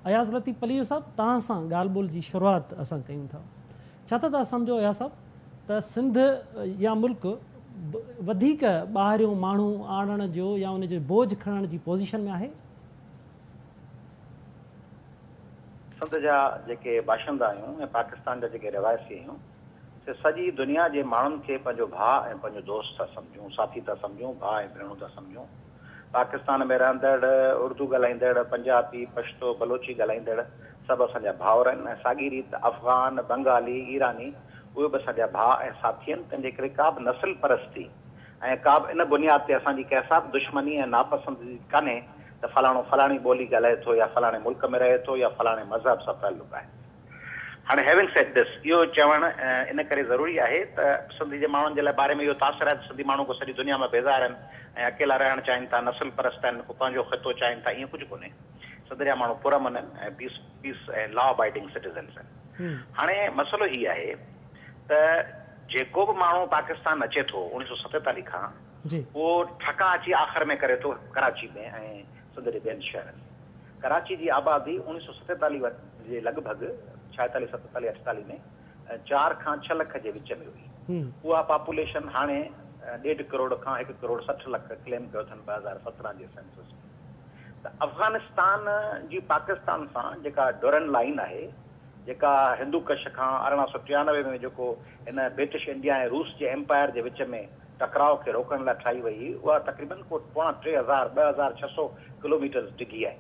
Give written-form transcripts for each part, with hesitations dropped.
اياز لطيف پليجو صاحب توهان سان ڳالهه ٻولهه جي شروعات اسان ڪيون ٿا. ڇا ٿا توهان سمجهو اياز صاحب ته سنڌ يا ملڪ وڌيڪ ٻاهريون ماڻهو آڻڻ جو يا ان جو بوجه کڻڻ جي پوزيشن ۾ آهي؟ سنڌ جا جيڪي باشندا آهيون ۽ پاڪستان جا جيڪي رهواسي آهيون سي سڄي دنيا جي ماڻهن کي پنهنجو ڀاء ۽ پنهنجو دوست ٿا سمجهون، ساٿي ٿا سمجهون، ڀاء ۽ ڀيڻون ٿا سمجهون. پاڪستان ۾ رهندڙ اردو ڳالهائيندڙ، پنجابي، پشتو، بلوچي ڳالهائيندڙ سڀ اسان جا ڀائر آهن ۽ ساڳي ريت افغان، بنگالي، ايراني اهي به اسان جا ڀاء ۽ ساٿي آهن تنهن جي ڪري ڪا به نسل پرستي ۽ ڪا به ان بنياد تي اسان جي ڪنهن سان به دشمني ۽ ناپسنديدگي ڪانهي ته فلاڻو فلاڻي ٻولي ڳالهائي ٿو يا فلاڻي ملڪ ۾ رهي ٿو يا فلاڻي مذهب سان تعلق آهي. هاڻي Having said this اهو چوڻ ان ڪري ضروري آهي ته سنڌ جي ماڻهن جي لاء باري ۾ اهو تاثر آهي ته سنڌي ماڻهو ڪو سڄي دنيا مان بيزار آهن ۽ اڪيلا رهڻ چاهين ٿا، نسل پرست آهن، ڪو پنهنجو خطو چاهين ٿا، ائين ڪجهه ڪونهي. سنڌ جا ماڻهو پرامن آهن ۽ پيس پيس ۽ لا ابائيڊنگ سٽيزنس آهن. هاڻي مسئلو هي آهي ته جيڪو به ماڻهو پاڪستان اچي ٿو 1947 کان اهو ٺڪا اچي آخر ۾ ڪري ٿو ڪراچي ۾ ۽ سنڌ جي ٻين شهرن ۾. ڪراچي جي آبادي 1947 جي لڳ ڀڳ، ڇائيتاليهه، ستيتاليهه، اٺيتاليهه ۾ چار کان ڇهه لک جي وچ ۾ هئي. اها پاپوليشن هاڻي ڏيڍ ڪروڙ کان هڪ ڪروڙ 60 لک ڪليم ڪيو اٿن 2017 جي سينسس ۾. ته افغانستان جي پاڪستان سان جيڪا ڊورنڊ لائين آهي، جيڪا هندو ڪش کان 1893 ۾ جيڪو هن برٽش انڊيا ۽ روس جي ايمپائر جي وچ ۾ ٽڪراء کي روڪڻ لاء ٺاهي وئي هئي، اها تقريبن ڪو پوڻا 3000، 2600 ڪلوميٽرز ڊگهي آهي.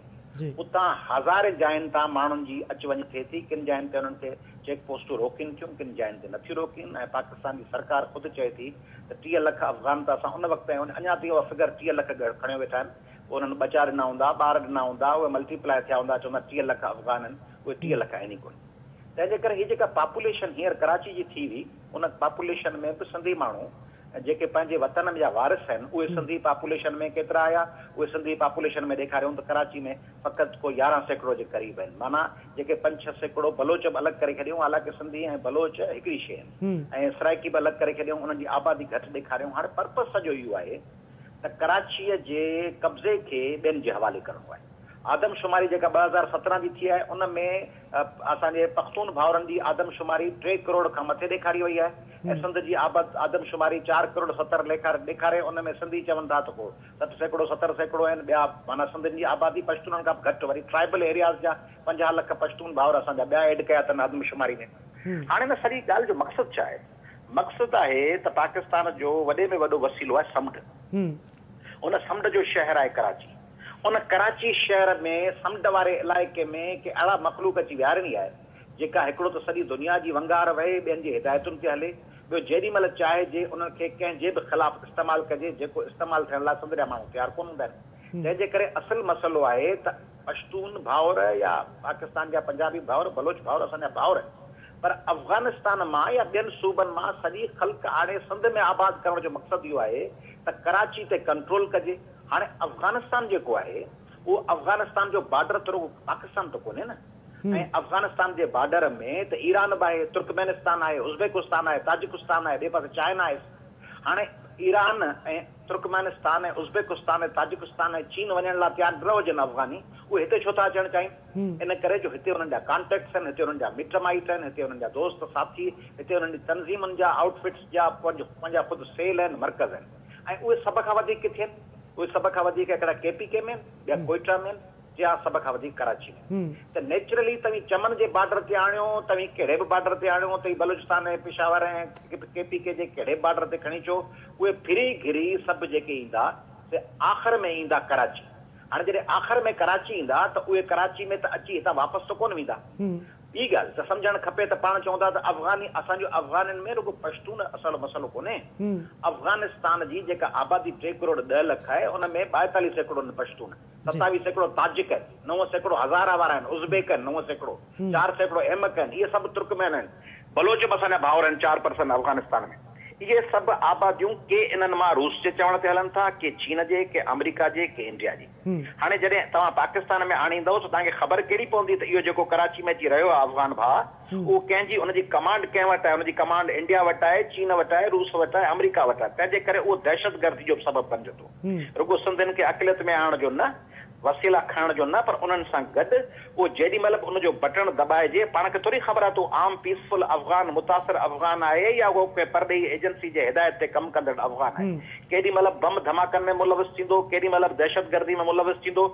اتان هزارين جاين تان ماڻهن جي اچ وڃ ٿئي ٿي، ڪن جاين تي انهن کي چيڪ پوسٽون روڪين ٿيون، ڪن جاين تي نٿيون روڪين ۽ پاڪستان جي سرڪار خود چئي ٿي ته 30 لک افغان ته اسان ان وقت تائين اڃا تائين اها فگر 30 لک کڻيو ويٺا آهن، پوء انهن ٻچا ڏنا هوندا، ٻار ڏنا هوندا، اهي ملٽي پلائي ٿيا هوندا، چوندا 30 لک افغان آهن، اهي 30 لک آهن ئي ڪونه. تنهن جي ڪري هي جيڪا پاپوليشن هينئر ڪراچي جي ٿي هئي، ان پاپوليشن ۾ به سنڌي ماڻهو جيڪي پنهنجي وطن جا وارث آهن اهي سنڌي پاپوليشن ۾ ڪيترا آيا اهي سنڌي پاپوليشن ۾ ڏيکاريون ته ڪراچي ۾ فقط ڪو 11% جي قريب آهن معنيٰ جيڪي پنج ڇهه سيڪڙو بلوچ به الڳ ڪري ڇڏيون حالانڪه سنڌي ۽ بلوچ هڪڙي شيء آهن ۽ سرائيڪي به الڳ ڪري ڇڏيون انهن جي آبادي گهٽ ڏيکاريون هاڻي پرپز سڄو اهو آهي ته ڪراچيء جي قبضي کي ٻين جي حوالي ڪرڻو آهي. آدمشماري جيڪا 2017 جي ٿي آهي ان ۾ اسان جي پختون ڀائرن جي آدمشماري ٽي ڪروڙ کان مٿي ڏيکاري وئي آهي ۽ سنڌ جي آدمشماري چار ڪروڙ ستر ڏيکاري ان ۾ سنڌي چون ٿا ته ڪو 60% 70% آهن ٻيا معنيٰ سنڌين جي آبادي پشتونن کان به گهٽ وري ٽرائبل ايرياز جا 50 لک پشتون ڀائر اسان جا ٻيا ايڊ ڪيا اٿن آدمشماري ۾ هاڻي ان سڄي ڳالهه جو مقصد ڇا آهي؟ مقصد آهي ته پاڪستان جو وڏي ۾ وڏو وسيلو آهي سمنڊ ان سمنڊ جو شهر آهي ڪراچي. ان ڪراچي شهر ۾ سمنڊ واري علائقي ۾ ڪي اهڙا مخلوق اچي ويهارڻي آهي، جيڪا هڪڙو ته سڄي دنيا جي ونگار وهي ٻين جي هدايتن تي هلي، ٻيو جيڏي مهل چاهجي انهن کي ڪنهن جي به خلاف استعمال ڪجي، جيڪو استعمال ٿيڻ لاء سنڌ جا ماڻهو تيار ڪونه هوندا آهن. تنهن جي ڪري اصل مسئلو آهي ته پشتون ڀائر يا پاڪستان جا پنجابي ڀائر، بلوچ ڀائر اسان جا ڀائر آهن، پر افغانستان مان يا ٻين صوبن مان سڄي خلق آڻي سنڌ ۾ آباد ڪرڻ جو مقصد اهو آهي ته ڪراچي تي ڪنٽرول ڪجي. هاڻي افغانستان جيڪو آهي اهو افغانستان جو بارڊر ته رڳو پاڪستان ته ڪونهي نه ۽ افغانستان جي بارڊر ۾ ته ايران به آهي، ترڪمينستان آهي، ازبيڪستان آهي، تاجڪستان آهي، ٻئي پاسي چائنا آهي. هاڻي ايران ۽ ترڪمانستان ۽ ازبيڪستان ۽ تاجڪستان ۽ چين وڃڻ لاء تيار نه هجن افغاني، اهي هتي ڇو ٿا اچڻ چاهين؟ ان ڪري جو هتي انهن جا ڪانٽيڪٽس آهن، هتي انهن جا مٽ مائٽ آهن، هتي انهن جا دوست ساٿي، هتي انهن جي تنظيمن جا آئوٽ فٽس جا پنهنجا خود سيل آهن، مرڪز آهن. ۽ اهي سڀ کان وڌيڪ ڪٿي آهن؟ اهي سڀ کان وڌيڪ هڪڙا ڪي پي ڪي ۾ آهن، ٻيا ڪوئيٽا ۾ آهن، ٽيان سڀ کان وڌيڪ ڪراچي ۾ آهن. ته نيچرلي توهين چمن جي بارڊر تي آڻيو، توهين ڪهڙي به بارڊر تي آڻيو، توهين بلوچستان ۽ پشاور ۽ ڪي پي ڪي جي ڪهڙي به بارڊر تي کڻي اچو، اهي ڦري گهري سڀ جيڪي ايندا، سي آخر ۾ ايندا ڪراچي. هاڻي جڏهن آخر ۾ ڪراچي ايندا ته اهي ڪراچي ۾ ته اچي هتان واپس ته ڪونه ويندا. ٻي ڳالهه ته سمجهڻ کپي ته پاڻ چئون ٿا ته افغاني اسان جو افغانين ۾ رڳو پشتون اصل مسئلو ڪونهي. افغانستان جي جيڪا آبادي ٽي ڪروڙ 10 لک آهي ان ۾ 42% آهن پشتون، 27% تاجڪ آهن، 9% هزاره وارا آهن، ازبيڪ آهن 9%، 4% ايمڪ آهن، اهي سڀ ترڪمين آهن. بلوچ به اسان جا ڀائر آهن 4% افغانستان ۾. اهي سڀ آباديون ڪي انهن مان روس جي چوڻ تي هلن ٿا، ڪي چين جي، ڪي آمريڪا جي، ڪي انڊيا جي. هاڻي جڏهن توهان پاڪستان ۾ آڻيندؤ ته توهان کي خبر ڪهڙي پوندي ته اهو جيڪو ڪراچي ۾ اچي رهيو آهي افغان ڀاء اهو ڪنهن جي ان جي ڪمانڊ ڪنهن وٽ آهي ان جي ڪمانڊ انڊيا وٽ آهي چين وٽ آهي روس وٽ آهي آمريڪا وٽ آهي تنهن جي ڪري اهو دهشتگردي جو به سبب بنجي ٿو رڳو سنڌين کي اقليت ۾ آڻڻ جو نه وسيلا کڻڻ جو نه پر انهن سان گڏ اهو جيڏي مهل به ان جو بٽڻ دٻائجي پاڻ کي ٿوري خبر آهي ته اهو عام پيس فل افغان متاثر افغان آهي يا اهو ڪنهن پرڏيهي ايجنسي جي هدايت تي ڪم ڪندڙ افغان آهي. ڪيڏي مهل به بم ڌماڪن ۾ ملوث ٿيندو ڪيڏي مهل به دهشتگردي ۾ ملوث ٿيندو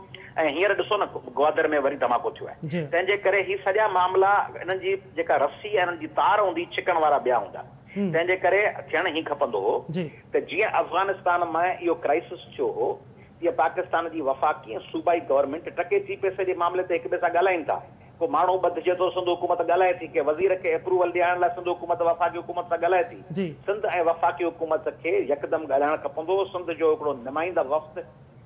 ۽ هينئر ڏسو نه گوادر ۾ وري ڌماڪو ٿيو آهي تنهن جي ڪري هي سڄا معاملا انهن جي جيڪا رسي ۽ انهن جي تار هوندي ڇڪڻ وارا ٻيا هوندا تنهن جي ڪري ٿيڻ هي کپندو هو ته جيئن افغانستان ۾ اهو ڪرائسس ٿيو هو تيئن پاڪستان جي وفاقي ۽ صوبائي گورنمينٽ ٽڪي ٿي پئسي جي معاملي تي هڪ ٻئي سان ڳالهائين ٿا. ڪو ماڻهو ٻڌجي ٿو سنڌ حڪومت ڳالهائي ٿي، ڪنهن وزير کي اپروول ڏيارڻ لاء سنڌ حڪومت وفاقي حڪومت سان ڳالهائي ٿي. سنڌ ۽ وفاقي حڪومت کي يڪدم ڳالهائڻ کپندو هو. سنڌ جو هڪڙو نمائنده وفد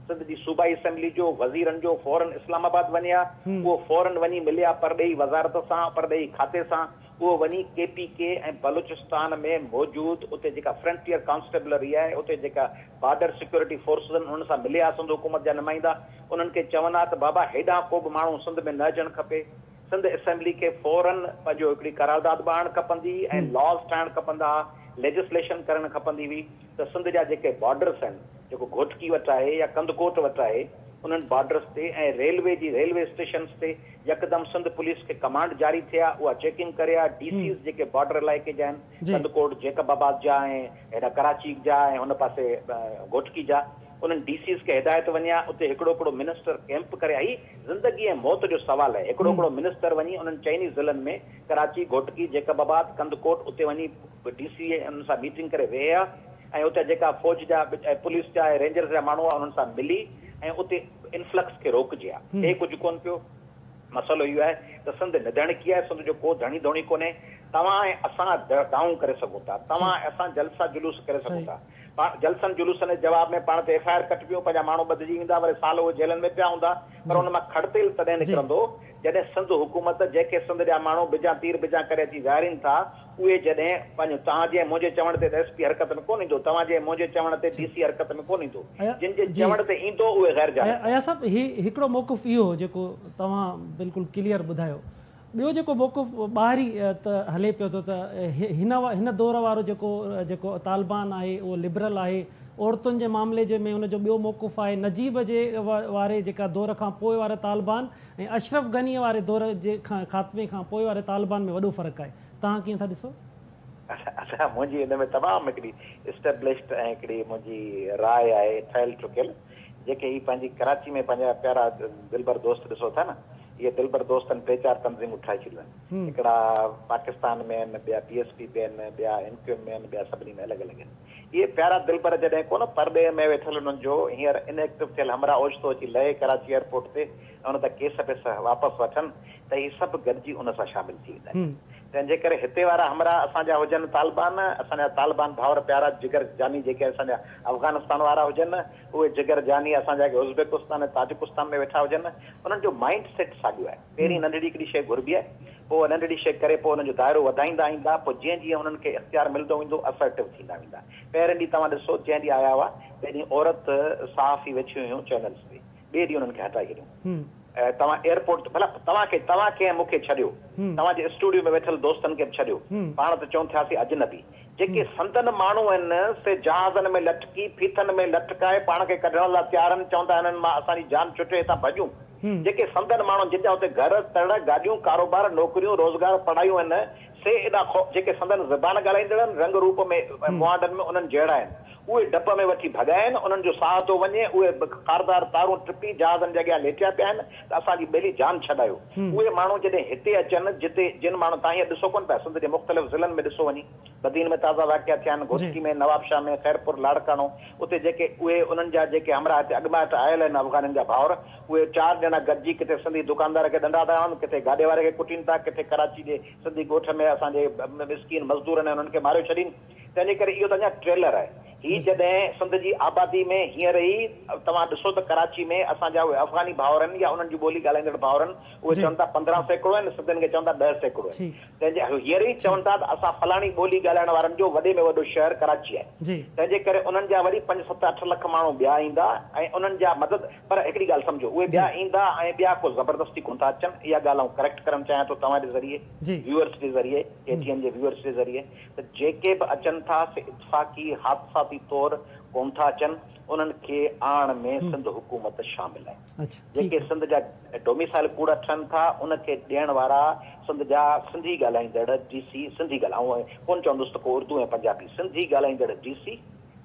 سنڌ جي صوبائي اسيمبلي جو، وزيرن جو فورن اسلام آباد وڃي ها، اهو فورن وڃي ملي ها پرڏيهي وزارت سان، پرڏيهي کاتي سان، اهو وڃي ڪي پي ڪي ۽ بلوچستان ۾ موجود اتي جيڪا فرنٽيئر ڪانسٽيبلري آهي، اتي جيڪا بارڊر سيڪيورٽي فورسز آهن انهن سان ملي ها سنڌ حڪومت جا نمائندا انهن کي چون ها ته بابا هيڏانهن ڪو به ماڻهو سنڌ ۾ نه اچڻ کپي، سنڌ اسيمبلي کي فورن پنهنجو هڪڙي قرارداد به آڻڻ کپندي هئي ۽ لاز ٺاهڻ کپندا ها، ليجسليشن ڪرڻ کپندي هئي ته سنڌ جا جيڪي بارڊرس آهن جيڪو گهوٽڪي وٽ آهي يا ڪنڌڪوٽ وٽ آهي انهن بارڊرس تي ۽ ريلوي جي ريلوي اسٽيشنس تي يڪدم سنڌ پوليس کي ڪمانڊ جاري ٿئي ها اها چيڪنگ ڪري ها ڊي سيز جيڪي بارڊر علائقي جا آهن ڪنڌڪوٽ جيڪب آباد جا ۽ هيڏانهن ڪراچي جا ۽ هن پاسي گهوٽڪي جا انهن ڊي سيز کي هدايت وڃي ها اتي هڪڙو هڪڙو منسٽر ڪيمپ ڪري ها هي زندگي ۽ موت جو سوال آهي هڪڙو هڪڙو منسٽر وڃي انهن چئني ضلعن ۾ ڪراچي گهوٽڪي جيڪب آباد ڪنڌڪوٽ اتي وڃي ڊي سي انهن سان ميٽنگ ڪري ويهي ها ۽ اتي جيڪا فوج جا ۽ پوليس جا ۽ رينجرز جا ماڻهو هئا انهن سان ملي ۽ اتي انفلڪس کي روڪجي ها ٿئي ڪجهه ڪونه پيو. مسئلو اهو آهي ته سنڌ نڌڻڪي آهي، سنڌ جو ڪو ڌڻي ڌوڻي ڪونهي، توهان ۽ اسان دانهون ڪري سگهون ٿا، توهان ۽ اسان جلسا جلوس ڪري سگهون ٿا، پاڻ جلسن جلوسن جي جواب ۾ پاڻ تي ايف I R ڪٽبيون، پنهنجا ماڻهو ٻڌجي ويندا، وري سال اهي جيلن ۾ پيا هوندا، پر ان مان کڙتيل تڏهن نڪرندو جڏهن سنڌ حڪومت جنهن کي سنڌ جا ماڻهو بجان تير بجان ڪري اچي ويهارين ٿا، اهي جڏهن پنهنجو توهان جي ۽ منهنجي چوڻ تي ته ايس پي حرڪت ۾ ڪونه ايندو، توهان جي ۽ منهنجي چوڻ تي ڊي سي حرڪت ۾ ڪونه ايندو، جن جي چوڻ تي ايندو اهي غير جانبدار. اياز صاحب هي هڪڙو موقف اهو هو جيڪو توهان بلڪل ڪليئر ٻڌايو، ٻيو جيڪو موقف ٻاهري ته هلي پيو ٿو ته هن هن دور وارو جيڪو جيڪو طالبان آهي اهو لبرل آهي، عورتن جي معاملي جي ۾ ان جو ٻيو موقف آهي، نجيب جي واري جيڪا دور کان پوء وارا طالبان ۽ اشرف غنيء واري دور جي خاتمي کان پوء واري طالبان ۾ وڏو فرق آهي. توهان ڪيئن ٿا ڏسو؟ ادا منهنجي ان ۾ تمام هڪڙي اسٽيبلشڊ ۽ هڪڙي منهنجي راء آهي ٺهيل ٺڪيل. جيڪي هي پنهنجي ڪراچي ۾ پنهنجا پيارا دلبر دوست ڏسو ٿا نه اهي دلبر دوستن ٽي چار تنظيمون ٺاهي ڇڏيون آهن. هڪڙا پاڪستان ۾ آهن، ٻيا پي ايس پي ۾ آهن، ٻيا ايم ڪيو ايم ۾ آهن، ٻيا سڀني ۾ الڳ الڳ آهن. اهي پيارا دلبر جڏهن ڪو نه پرڏيهه ۾ ويٺل انهن جو هينئر ان ايڪٽو ٿيل همراهه اوچتو اچي لهي ڪراچي ايئرپورٽ تي ۽ ان تان ڪيس پيس واپس وٺن ته هي سڀ گڏجي ان سان شامل ٿي ويندا آهن. تنهن جي ڪري هتي وارا همراهه اسان جا هجن طالبان، اسان جا طالبان ڀائر پيارا جگر جاني جيڪي اسان جا افغانستان وارا هجن، اهي جگر جاني اسان جا ازبيڪستان ۽ تاجڪستان ۾ ويٺا هجن، انهن جو مائينڊ سيٽ ساڳيو آهي. پهرين ننڍڙي هڪڙي شيء گهربي آهي، پوء اها ننڍڙي شيء ڪري پوء انهن جو دائرو وڌائيندا ايندا، پوء جيئن جيئن انهن کي اختيار ملندو ويندو Assertive ٿيندا ويندا. پهرين ڏينهن توهان ڏسو جنهن ڏينهن آيا هئا، تنهن ڏينهن عورت صحافي ويٺيون هيون چينلز تي، ٻئي ڏينهن انهن کي هٽائي ڇڏيون. توهان ايئرپورٽ تي ڀلا توهان کي توهان کي ۽ مون کي ڇڏيو، توهان جي اسٽوڊيو ۾ ويٺل دوستن کي به ڇڏيو، پاڻ ته چئون ٿياسين اجنبي. جيڪي سندن ماڻهو آهن سي جهازن ۾ لٽڪي، ڦيٿن ۾ لٽڪائي پاڻ کي ڪڍڻ لاء تيار آهن، چون ٿا هنن مان اسان جي جان ڇٽي هتان ڀڄون. جيڪي سندن ماڻهن جن جا اتي گهر، تڙ، گاڏيون، ڪاروبار، نوڪريون، روزگار، پڙهايون آهن، سي ايڏا خوف جيڪي سندن زبان ڳالهائيندڙ آهن، رنگ روپ ۾ ۽ مهانڊن ۾ انهن جهڙا آهن، اهي ڊپ ۾ وٺي ڀڳا آهن، انهن جو ساهه ٿو وڃي، اهي به خاردار تارون ٽپي جهازن جي اڳيان ليٽيا پيا آهن ته اسان جي ٻيلي جان ڇڏايو. اهي ماڻهو جڏهن هتي اچن، جتي جن ماڻهن توهان هينئر ڏسو ڪونه پيا، سنڌ جي مختلف ضلعن ۾ ڏسو وڃي، بدين ۾ تازا واقعا ٿيا آهن، گهوٽڪي ۾، نوابشاهه ۾، خيرپور، لاڙڪاڻو، اتي جيڪي اهي انهن جا جيڪي همراهه هتي اڳماٽ آيل آهن افغانين جا ڀائر، اهي چار ڄڻا گڏجي ڪٿي سنڌي دڪاندار کي ڏنڊا ٿا هڻن، ڪٿي گاڏي واري کي ڪٽين ٿا، ڪٿي ڪراچي جي سنڌي ڳوٺ ۾ اسان جي مسڪين مزدورن ۽ انهن کي ماريو ڇڏين. تنهن جي ڪري اهو ته اڃا ٽريلر آهي. هي جڏهن سنڌ جي آبادي ۾ هينئر ئي توهان ڏسو ته ڪراچي ۾ اسان جا اهي افغاني ڀائر آهن يا انهن جي ٻولي ڳالهائيندڙ ڀائر آهن، اهي چون ٿا 15% آهن، سنڌين کي چون ٿا 10% آهن. تنهن جي هينئر ئي چون ٿا ته اسان فلاڻي ٻولي ڳالهائڻ وارن جو وڏي ۾ وڏو شهر ڪراچي آهي. تنهن جي ڪري انهن جا وري پنج ست اٺ لک ماڻهو ٻيا ايندا ۽ انهن جا مدد پر هڪڙي ڳالهه سمجهو اهي ٻيا ايندا ۽ ٻيا ڪو زبردستي ڪونه ٿا اچن اها ڳالهه آئون ڪريڪٽ ڪرڻ چاهيان ٿو توهان جي ذريعي ويوئرس جي ذريعي ڪي ٽي اين جي ويوئرس جي ذريعي ته جيڪي به اچن ٿا سي اتفاقي حادثاتي طور ڪونه ٿا اچن. انهن کي آڻڻ ۾ سنڌ حڪومت شامل آهي. جيڪي سنڌ جا ڊوميسائل ڪوڙا ٺهن ٿا ان کي ڏيڻ وارا سنڌ جا سنڌي ڳالهائيندڙ ڊي سي، سنڌي ڳالهه آئون ڪونه چوندس ته ڪو اردو ۽ پنجابي، سنڌي ڳالهائيندڙ ڊي سي،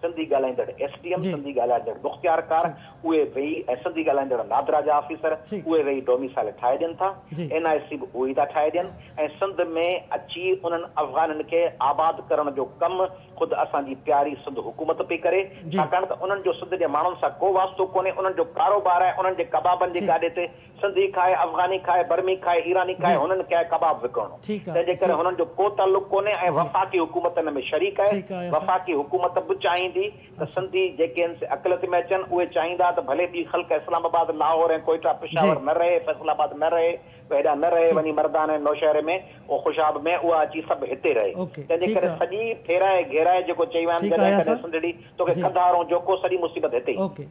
سنڌي ڳالهائيندڙ ايس ڊي ايم، سنڌي ڳالهائيندڙ مختيارڪار اهي ويهي ۽ سنڌي ڳالهائيندڙ نادرا جا آفيسر اهي ويهي ڊوميسائل ٺاهي ڏين ٿا، اين آء سي به اهي ئي ٿا ٺاهي ڏين ۽ سنڌ ۾ اچي انهن افغانين کي آباد ڪرڻ جو ڪم خود اسان جي پياري سنڌ حڪومت پئي ڪري، ڇاڪاڻ ته انهن جو سنڌ جي ماڻهن سان ڪو واسطو ڪونهي، انهن جو ڪاروبار آهي انهن جي ڪبابن جي گاڏي تي سنڌي کائي، افغاني کائي، برمي کائي، ايراني کائي، هنن کي آهي ڪباب وڪڻڻو. تنهن جي ڪري هنن جو ڪو تعلق ڪونهي ۽ وفاقي حڪومت ان ۾ شريڪ آهي. وفاقي حڪومت به چاهيندي ته سنڌي جيڪي آهن سي اقليت ۾ اچن، اهي چاهيندا ته ڀلي ٻي خلق اسلام آباد، لاهور ۽ ڪوئيٽا، پشاور نه رهي، فيصل آباد نه رهي، هيڏانهن نه رهي، وڃي مردان ۽ نوشهري ۾ ۽ خوشاب ۾ اها اچي سڀ هتي رهي. تنهن جي ڪري سڄي ڦيرائي گهيرائي جيڪو چئي ويا آهن جڏهن ڪڏهن سنڌڙي توکي ڪنڌارون جوکو سڄي مصيبت هتي ئي.